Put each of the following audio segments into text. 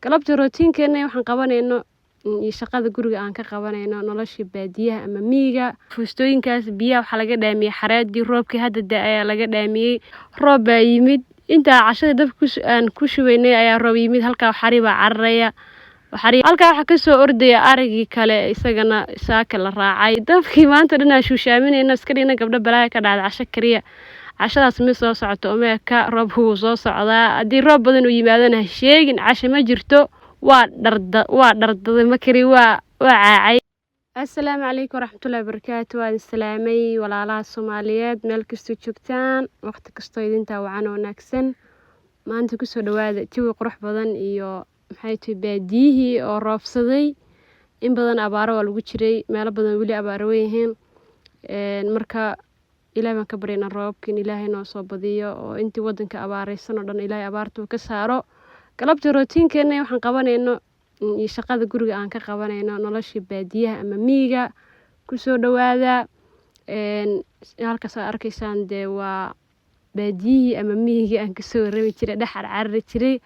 Galabta rootiinkeena waxaan qabanayno iyo shaqada guriga aan ka qabanayno, noloshii baadiyaha ama miyiga. Fuustooyinkaas biyaha waxaa laga dhaamiyey xareedii roobkii hadda da ayaa laga dhaamiyey. Roob baa yimid intaa cashada dabka aan ku shubaynay ayaa roob yimid. Halkaa xari baa cararaya, halkaa waxaa kasoo ordaya arigii kale, isagana saaka la raacay. Dabkii maanta dhan aan shuushaaminayno iska dhigna gabdho balaaya ka dhacda casho kariya, cashadaas mid soo socoto umeeka. Roobku wuu soo socdaa, haddii roob badan uu yimaadona ha sheegin, casho ma jirto. Waa dharda, waa dhardaday, ma kari, waa caacay. Assalaamu calaykum waraxmatullahi wabarakaatu. Waan salaamay walaalaha Soomaaliyeed meel kastoo joogtaan, waqti kastoo idintaa wacan oo wanaagsan. Maanta kusoo dhawaada jawi qurux badan iyo maxay tahay baadiyihii oo roobsaday. In badan abaaro waa lagu jiray, meelo badan weli abaaro weyihiin. Marka Ilahay baan ka baryaynaa roobabka in Ilaahay noo soo badiyo oo intii wadanka abaareysan oo dhan Ilaahay abaarta uu ka saaro. Galabta rootiinkeena waxaan qabanayno iyo shaqada guriga aan ka qabanayno, noloshii baadiyaha ama miyiga. Kusoo dhawaada. Halkaas aad arkaysaan dee waa baadiyihii ama miyigii aan kasoo warami jiray, dhex carcarari jiray.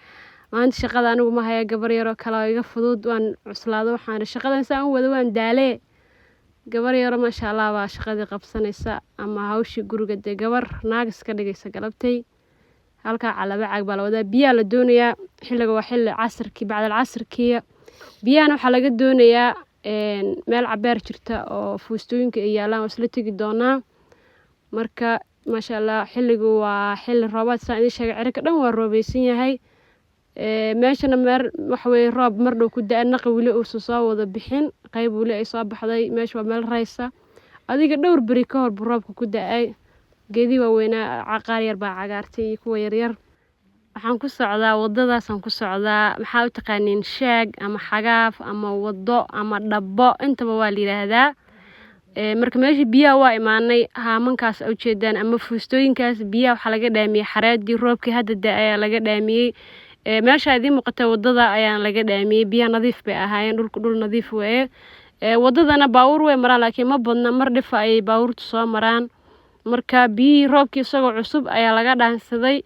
Maanta shaqada anigu ma haya, gabar yaroo kale oo iga fudud. Waan cuslaado, waxaan shaqadan saan u wada waan daalee. Gabar yaro maasha Allah baa shaqadii qabsanaysa ama hawshii guriga dee gabar naagis ka dhigaysa. Galabtay halkaa calaba caag baa la wadaa, biyaha la doonayaa. Xilliga waa xilli casirkii, bacdal casirkii. Biyahana waxaa laga doonayaa meel cabeer jirta oo fuustooyinka ay yaalaan, waa isla tegi doonaa. Marka maasha Allah, xilligu waa xilli roobaad. Saan idiin sheegay, cirka dhan waa roobeysan yahay. Meeshana meer waxa weye roob mar dhow ku da-a, naqi weli uusan soo wada bixin, qayb weli ay soo baxday. Meesha waa meel raysa, adiga dhowr beri ka hor buu roobka ku da-ay. Geedii waaweynaa qaar yar baa cagaartay iyo kuwa yaryar. Waxaan ku socdaa wadadaasaan ku socdaa. Maxaa u taqaaniin? Shaag ama xagaaf ama wado ama dhabbo, intaba waa la yidhaahdaa. Marka meesha biyaha waa imaanay. Haamankaas ujeedaan ama fuustooyinkaas biyaha waxaa laga dhaamiyey xareedii roobkii hadda da ayaa laga dhaamiyey. Meesha idiin muuqata wadada ayaan laga dhaamiyey. Biyaha nadiif bay ahaayeen, dhulku dhul nadiif weeye. Wadadana baabuur way maraan, laakiin ma badna, mar dhifa ayay baabuurtu soo maraan. Marka biyihii roobkii isagoo cusub ayaa laga dhaansaday,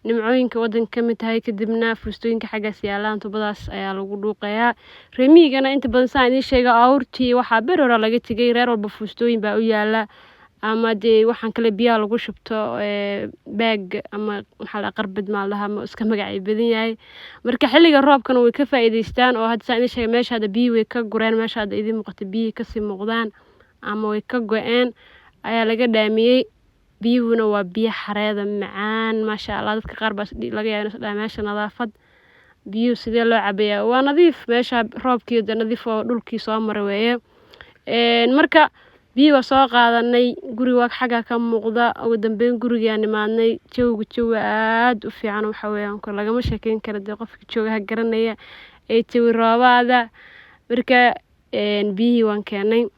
nimcooyinka wadanka ka mid tahay. Kadibna fuustooyinka xaggaas yaalaan, tubadaas ayaa lagu dhuuqayaa. Reemiyigana inta badan, saan idiin sheega, awrtii waxaa ber hore laga tegay. Reer walba fuustooyin baa u yaala ama dee waxaan kale biyaha lagu shubto, baag ama maxaa la qarbad maa lahaa, ma iska magacay badan yahay. Marka xilliga roobkana way ka faa'iidaystaan oo hadda saan idiin sheegay, meesha hadda biyihii way ka gureen. Meesha hadda idiin muuqata biyihii kasii muuqdaan ama way ka go-een ayaa laga dhaamiyey. Biyuhuna waa biyo xareeda macaan, maasha Allah. Dadka qaar baa laga yaaba inay dhahaan, meesha nadaafad biyuhu sidee loo cabayaa? Waa nadiif meesha, roobkii de nadiif oo dhulkii soo mara weeye. Marka biyihii waa soo qaadanay, guriga waa xagga ka muuqda. Ugu dambeyn gurigaan imaadnay. Jawigu jawi aada u fiican waxa weeyaan, lagama sheekeyn karo dee, qofka joogaha garanaya ee jawi roobaada. Marka biyihii waan keenay,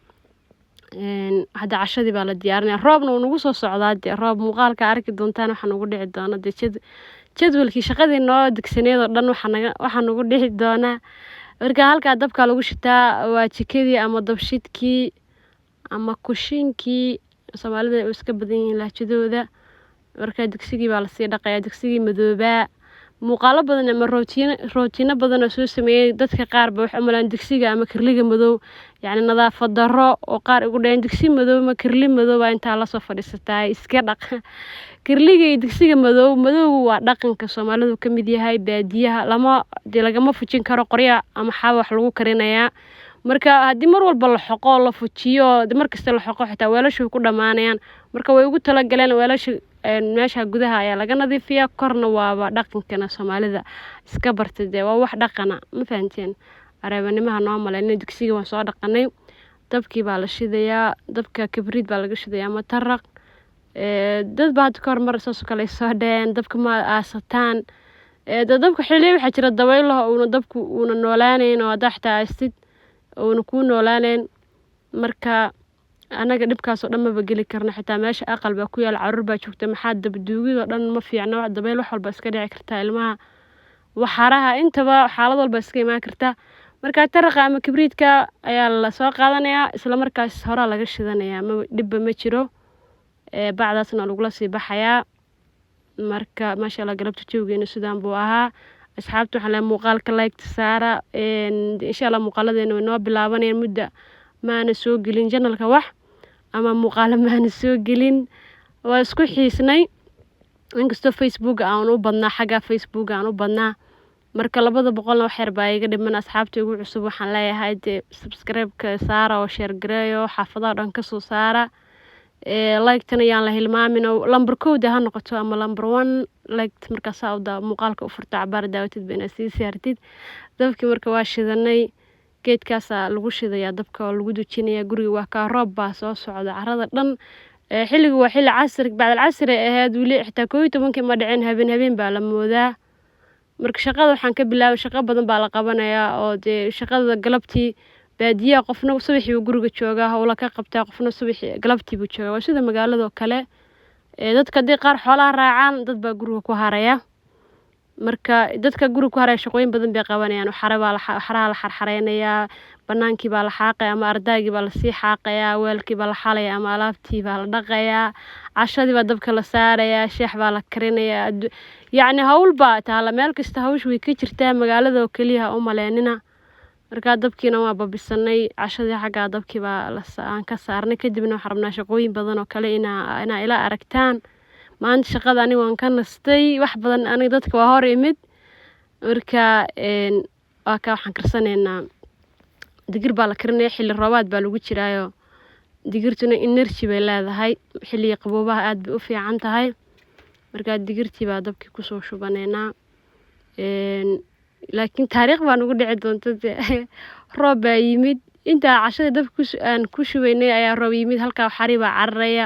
hadda cashadii baa la diyaarinaya. Roobna wuu nagu soo socdaa dee, roob muuqaalka arki doontaan waxaa nagu dhici doona dee jadwalkii shaqadii noo degsaneed oo dhan waxaa nagu dhici doonaa. Marka halkaa dabkaa lagu shitaa, waa jikadii ama dabshidkii ama kushiinkii. Soomaalida way iska badan yihiin lahjadooda. Marka digsigii baa lasii dhaqayaa, digsigii madoobaa. Muuqaalo badan ama rootiino badan oo soo sameeyey, dadka qaar ba waxay u malaan digsiga ama kirliga madow yacni nadaafad darro, oo qaar igu dhaheen digsi madow ama kirli madow baa intaa lasoo fadhiisataa, iska dhaq kirliga iyo digsiga madow. Madowgu waa dhaqanka Soomaalidu ka mid yahay. Baadiyaha lama dee lagama fujin karo, qorya ama xaaba wax lagu karinayaa. Marka haddii mar walba la xoqo, la fujiyo, mar kasta la xoqo, xitaa weelashu way ku dhammaanayaan. Marka way ugu talagaleen weelasha meesha gudaha ayaa laga nadiifiyaa, korna waaba dhaqankana Soomaalida iska bartay dee, waa wax dhaqana, ma fahanteen? Areebanimaha noo maleyna. Digsiga waan soo dhaqanay, dabkii baa la shidayaa. Dabka kibriid baa laga shidayaa ama taraq. Dad baa hadda kahor mar saasoo kale ay soo dhaheen, dabka ma aasataan? Dabka xilliyo waxaa jira dabaylaha uuna dabku uuna noolaaneyn, oo haddaa xitaa aastid uuna kuu noolaaneyn. Marka anaga dhibkaas oo dhan maba geli karno. Xitaa meesha aqal baa ku yaal, caruur baa joogta. Maxaa dabduugid oo dhan ma fiicna, dabayl wax walba iska dhici kartaa, ilmaha, waxaraha, intaba xaalad walba iska imaan karta. Marka taraqa ama kibriidka ayaa lasoo qaadanayaa, isla markaas horaa laga shidanayaa, ma dhibba ma jiro. Bacdaasna lagula sii baxayaa. Marka maasha Allah, galabta jawgeena sidaan buu ahaa. Asxaabta waxaan leeyahay, muuqaalka like saara. Insha Allah muuqaaladeena way noo bilaabanayaan. Mudda maana soo gelin channelka wax ama muuqaalo maana soo gelin, waa isku xiisnay, inkastoo Facebook aan u badnaa, xagga Facebook aan u badnaa. Marka 200-na wax yar baa iga dhiman. Asxaabta igu cusub waxaan leeyahay, dee subscribe-ka saara oo share gareeyo, xaafadaha dhan kasoo saara. Like-tana yaan la hilmaamin, oo lamber kowda ha noqoto ama lamber one like. Markaasaa u muuqaalka u furta, cabaar daawatid ba inaad sii saartid. Dabkii marka waa shidanay, geedkaasaa lagu shidayaa dabka oo lagu dujinayaa guriga. Waa kaa, roob baa soo socda, carada dhan. Xilligu waa xilli casri, bacdal casri ay ahayd, weli xitaa 11-kii ma dhicin, habeen habeen baa la moodaa. Marka shaqada waxaan ka bilaabay, shaqo badan baa la qabanayaa oo dee shaqada galabtii baadiyaha qofna subaxii buu guriga joogaa, howla ka qabtaa, qofna subaxii galabtii buu joogaa. Waa sida magaalada oo kale. Dadka haddii qaar xoolaha raacaan, dad baa guriga ku haraya. Marka dadka guriga ku haraya shaqooyin badan bay qabanayaan. Xare baa la xaraha la xarxareynayaa, banaankii baa la xaaqaya ama ardaagii baa lasii xaaqayaa, weelkii baa la xalaya ama alaabtii baa la dhaqayaa, cashadii baa dabka la saarayaa, sheex baa la karinayaa. Yacni hawl baa taala meel kasta, hawsha way ka jirtaa, magaalada oo keliya ha u maleenina. Markaa dabkiina waa babisanay, cashadii xaggaa dabkii baa aan ka saarnay. Kadibna waxaan rabnaa shaqooyin badan oo kale inaa ila aragtaan. Maanta shaqada aniga waan ka nastay wax badan, aniga dadka waa hor imid. Marka waa ka waxaan karsanaynaa digir baa la karinaya. Xilli roobaad baa lagu jiraayo, digirtuna energy bay leedahay, xilliga qaboobaha aad bay u fiican tahay. Markaa digirtii baa dabkii kusoo shubaneynaa. Laakiin taariikh baa nagu dhici doonta de. Roob baa yimid, intaa cashada dabka aan ku shubaynay ayaa roob yimid. Halkaa xari baa cararaya,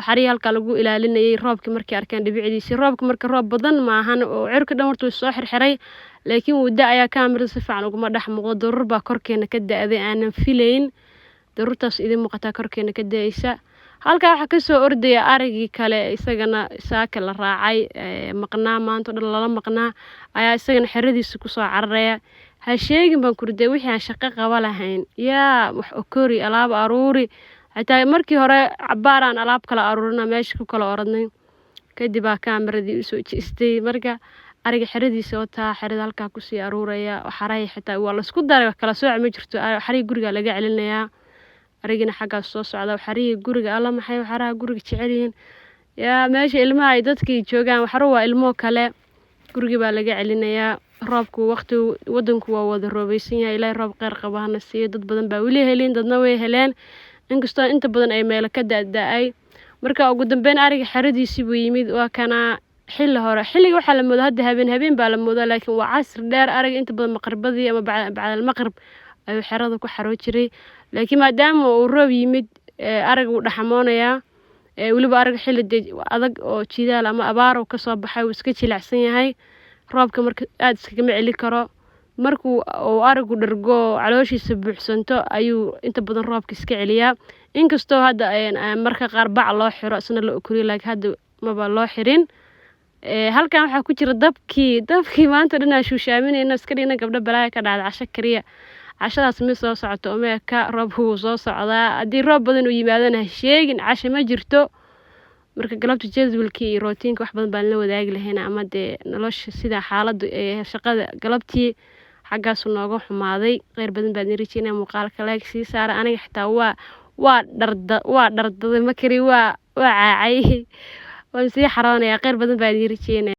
xarihii halkaa lagu ilaalinayay roobkii markay arkeen dhibicdiisii roobka. Marka roob badan maahan oo cirka dhan horta wuu soo xirxiray, laakiin wuu da-ayaa, kaamirada si fiican uguma dhex muuqdo. Daruur baa korkeena ka da-day aanan filayn, daruurtaas idin muuqataa korkeena ka da-aysa. Halkaa waxaa kasoo ordaya arigii kale, isagana saaka la raacay, maqnaa, maanta o dhan lala maqnaa, ayaa isagana xeradiisa kusoo cararaya. Ha sheegin baan kurday wixii aan shaqo qaba lahayn, yaa wax okori, alaab aruuri. Xitaa markii hore cabaaraan alaab kala aruurina, meesha ku kala orodnay, kadib aa kaamiradii usoo jeestay. Marka ariga xeradiisa wataa, xerada halkaa kusii aruuraya. Xarahay xitaa waa laisku daray, kala sooc ma jirto. Xarihii guriga laga celinayaa, arigina xaggaas soo socda. Xarihii guriga, alla maxay xaraha guriga jecel yihiin! Yaa meesha ilmaha ay dadkii joogaan, waxru waa ilmoo kale, gurigii baa laga celinayaa. Roobku waqti wadanku waa wada roobeysan yahay. Ilaahay roob kheyr qaba hana siiyo. Dad badan baa weli helin, dadna way heleen, inkastoo inta badan ay meelo ka da-da-ay. Marka ugu dambeyn ariga xeradiisii buu yimid. Waa kana xilli hore, xilliga waxaa la moodaa hadda habeen habeen baa la moodaa, laakiin waa casri dheer. Ariga inta badan maqribadii ama bacdalmaqrib ayuu xerada ku xaroo jiray, laakiin maadaama uu roob yimid, ariga wuu dhaxamoonayaa. Weliba ariga xilli de adag oo jidaal ama abaar uu kasoo baxay, wuu iska jilicsan yahay, roobka marka aada iskagama celi karo. Markuu uu arigu dhargo, calooshiisa buuxsanto, ayuu inta badan roobka iska celiyaa. Inkastoo hadda marka qaar bac loo xiro, isna la okoriyo, laakiin hadda maba loo xirin. Halkan waxaa ku jira dabkii. Dabkii maanta dhan aan shuushaaminayno, iska dhigna gabdho balaaya ka dhacda, casho kariya. Cashadaas mid soo socoto umeeka, roobku wuu soo socdaa. Haddii roob badan uu yimaadona, ha sheegin, casho ma jirto. Marka galabta jadwalkii iyo routiinka wax badan baan la wadaagi lahayn, ama dee nolosha sida xaaladdu ee shaqada galabtii xaggaasu nooga xumaaday. Kheyr badan baan idin rajeynaya. Muuqaalka like sii saara. Aniga xitaa waa dhardaday, ma kari, waa caacay, waan sii xaroonayaa. Kheyr badan baan idin rajeynaya.